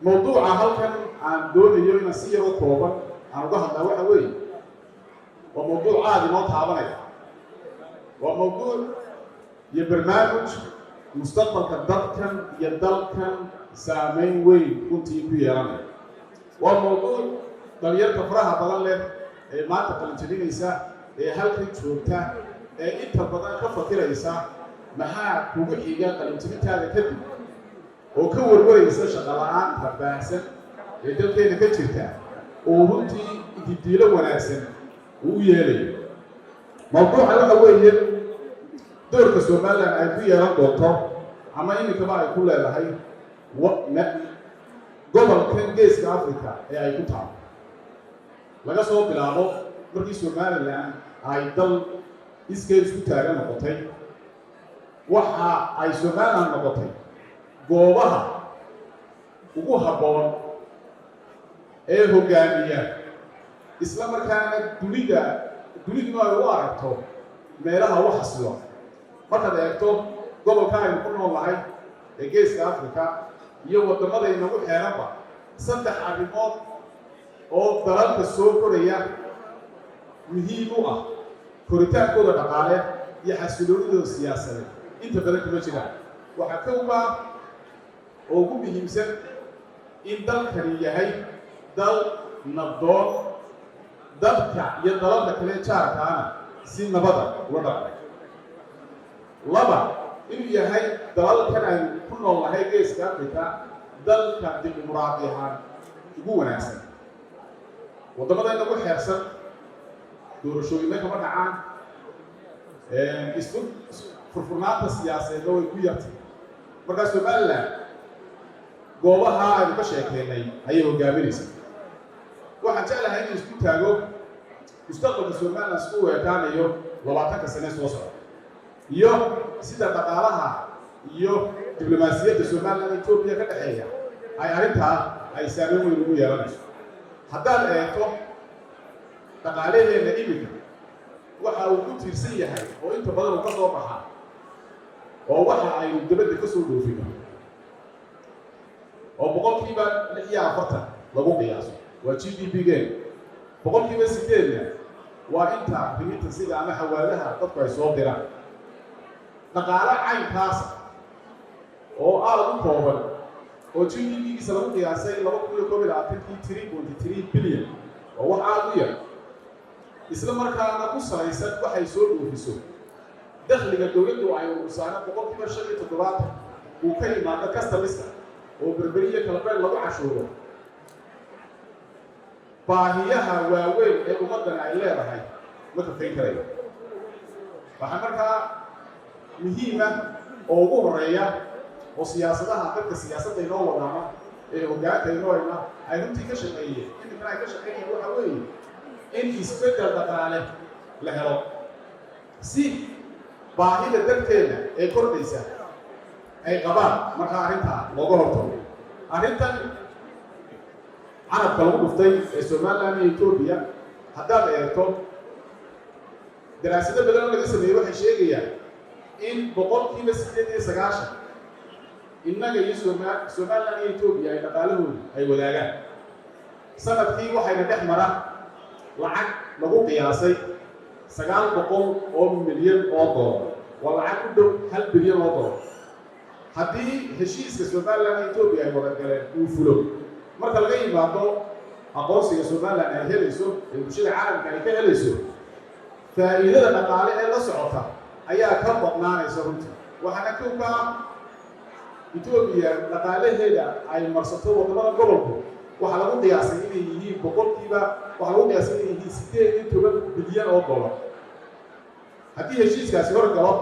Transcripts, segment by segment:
Mawduuca halkan aan doonayo inaan si yaroo kooban aan uga hadlaa waxa weeye, waa mawduuc aada inoo taabanaya, waa mawduuc iyo barnaamij mustaqbalka dadkan iyo dalkan saameyn weyn runtii ku yeelanaya. Waa mawduuc dhalinyarta faraha badan leh ee maanta qalinjabinaysa, ee halkan joogta, ee inta badan ka fakiraysa maxaa kugu xiga qalinjabintaada kadib, oo ka warwaraysa shaqo la-aanta baahsan ee dalkeena ka jirta, oo runtii didiilo wanaagsan uu u yeelayo. Mawduuca waxa weeye doorka Somaliland ay ku yeelan doonto ama iminkaba ay ku leedahay gobolkan Geeska Africa ee ay ku taalo. Laga soo bilaabo markii Somaliland ay dal iskeed isku taagan noqotay, waxa ay Somaliland noqotay goobaha ugu habboon ee hoggaamiya, isla markaana duniduna ay u aragto meelaha u xasilo. Markaad eegto gobolka aynu ku nool nahay ee Geeska Africa iyo waddamada inagu xeeranba, saddex arrimood oo dalalka soo koraya muhiim u ah koritaankooda dhaqaale iyo xasiloonidooda siyaasadeed inta badan kuma jiraan. Waxaa kowbaa oo ugu muhiimsan in dalkani yahay dal nabdoon, dadka iyo dalalka kale jaarkaana si nabada ula dhaqmay. Laba, inuu yahay dalalkan aynu ku nool nahay Geeska Africa dalka dimuqraadi ahaan ugu wanaagsan. Waddamada inagu xeersan doorashooyinna kama dhacaan, isku furfurnaanta siyaasadeedna way ku yartay. Markaa Somaliland goobaha aynu ka sheekeynay ayay hogaaminaysaa. Waxaan jeclahay inay isku taago mustaqbalka Somaliland siduu u ekaanayo 20-ka sane soo socda, iyo sida dhaqaalaha iyo diblomaasiyadda Somaliland Etoobiya ka dhexeeya ay arrintaa ay saameyn weyn ugu yeelanayso. Haddaad eegto dhaqaalaheenna iminka, waxa uu ku tiirsan yahay oo inta badan uu ka soo baxaa oo waxa aynu dibadda ka soo dhoofino, oo 46% lagu qiyaaso waa GDP-geena, 8%-na waa inta remittance-iga ama xawaalaha dadku ay soo diraan. Dhaqaale caynkaasa oo aada u kooban, oo GDP-giisa lagu qiyaasay 2021-kii 3.3 billion, oo wax aada u yar, isla markaana ku salaysan waxay soo dhoofiso, dakhliga dowladdu ay urursaano 75% uu ka yimaado customs-ka oo Berberiya Kalabeel lagu cashuuro, baahiyaha waaweyn ee ummaddani ay leedahay ma kafayn karayo. Waxaa markaa muhiima oo ugu horeeya oo siyaasadaha dadka siyaasadda inoo wadaana ee hoggaanka inoo hayna ay runtii ka shaqeeyeen, iminkana ay ka shaqeynayaan, waxa weeye in isbeddel dhaqaale la helo si baahida dadkeena ee kordhaysa ay qabaan markaa arrintaa looga hortago. Arrintan carabka lagu dhuftay ee Somaliland iyo Etoobiya, haddaad eegto daraasado badan oo laga sameeyey, waxay sheegayaan in 98% innaga iyo Somaliland iyo Etoobiya ay dhaqaalahoodu ay wadaagaan. Sanadkii waxayna dhex mara lacag lagu qiyaasay $900 milyan, waa lacag ku dhow $1 bilyan. Haddii heshiiska Somaliland iyo Etoobiya ay wada galeen uu fulo, marka laga yimaado aqoonsiga Somaliland ay helayso ee bulshada caalamka ay ka helayso, faa'iidada dhaqaale ee la socota ayaa ka badnaanaysa runtii. Waxaana kow ka ah Etoobiya dhaqaalaheeda ay marsato waddamada gobolku waxaa lagu qiyaasay inay yihiin boqolkiiba, waxaa lagu qiyaasay inay yihiin $18 bilyan. Haddii heshiiskaasi hor galo,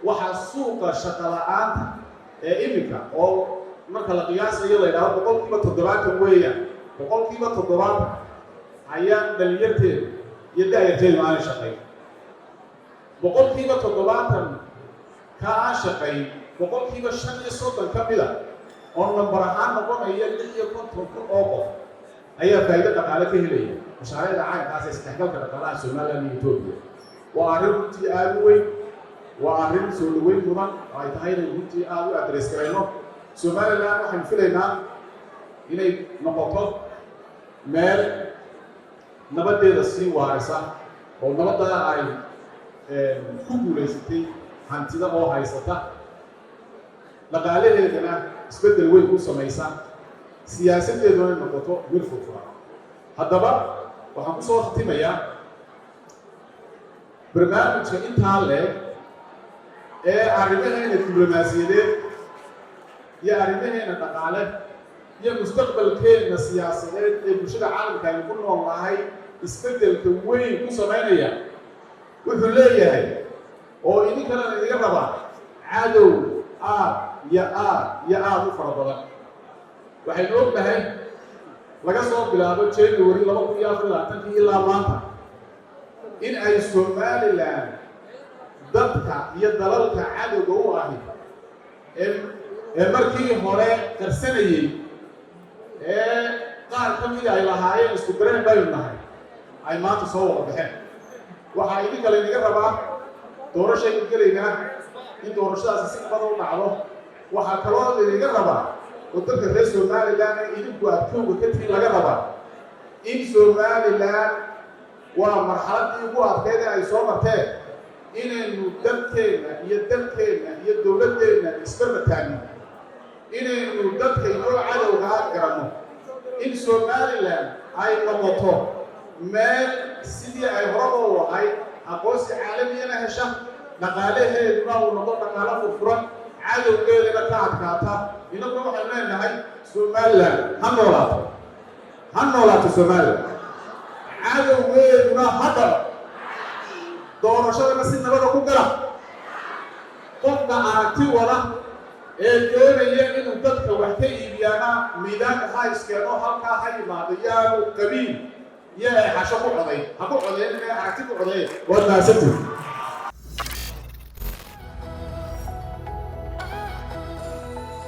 waxaa suuqa shaqo la-aanta ee iminka oo marka la qiyaasayo la yidhahdo 70% weeyaan, 70% ayaa dhalinyarteedu iyo daayarteedu aanay shaqayn. 70% ka aan shaqayn, 35% ka mida oo nambar ahaan noqonaya 56,000 oo qof ayaa faa'iido dhaqaale ka helaya mashaariicda caynkaas ee isdhexgalka dhaqaalaha Somaliland iyo Etoobiya. Waa arrin runtii aada u weyn, waa arrin soo dhaweyn mudan oo ay tahay inaynu runtii aada u address garayno. Somaliland waxaynu filaynaa Inay noqoto meel nabaddeeda sii waarisa oo nabaddaa ay ku guulaysatay hantida oo haysata, dhaqaalaheedana isbeddel weyn ku samaysa, siyaasaddeeduna noqoto mid furfuran. Haddaba waxaan kusoo khatimayaa barnaamijka intaa leeg ee arrimaheena diblomaasiyadeed iyo arrimaheena dhaqaale iyo mustaqbalkeenna siyaasadeed ee bulshada caalamka aynu ku nool nahay isbeddelka weyn ku samaynaya. Wuxuu leeyahay oo idinkana idiga rabaa cadow aad iyo aad iyo aada u fara badan. Waxaynu ognahay laga soo bilaabo January 2024-kii ilaa maanta in ay Somaliland dadka iyo dalalka cadowga u ahi ee markii hore qarsanayey ee qaar ka mida ay lahaayeen isku dareen baynu nahay ay maanta soo wada baxeen. Waxaa idinka laynaga rabaa, doorashaynu gelaynaa, in doorashadaasi si nabada u dhacdo. Waxaa kaloo laynaga rabaa oo dadka reer Somaliland ee idinku aad kowga ka tihiin laga rabaa in Somaliland waa marxaladdii ugu adkeyd ee ay soo marteen inaynu dalkeenna iyo dalkeenna iyo dowladdeenna isbarba taagno, inaynu dadka inoo cadowgaa garanno, in Somaliland ay noqoto meel sidii ay horaba u ahayd aqoonsi caalamiyana hesha, dhaqaalaheeduna uu noqdo dhaqaalo furfuran, cadowgeedana ka adkaata. Innaguna waxaynu leenahay: Somaliland ha noolaato, ha noolaato Somaliland, cadowgeeduna ha dhalo. Doorashadana si nabada ku gala. Qofka aragti wada ee doonaya inuu dadka wax ka iibiyaana miidaanka ha iskeeno, halkaa ha yimaado. Yaanu qabiil iyo eexasho ku coday, ha ku codeyn ee aragti ku codeeya. Waad mahadsantihin.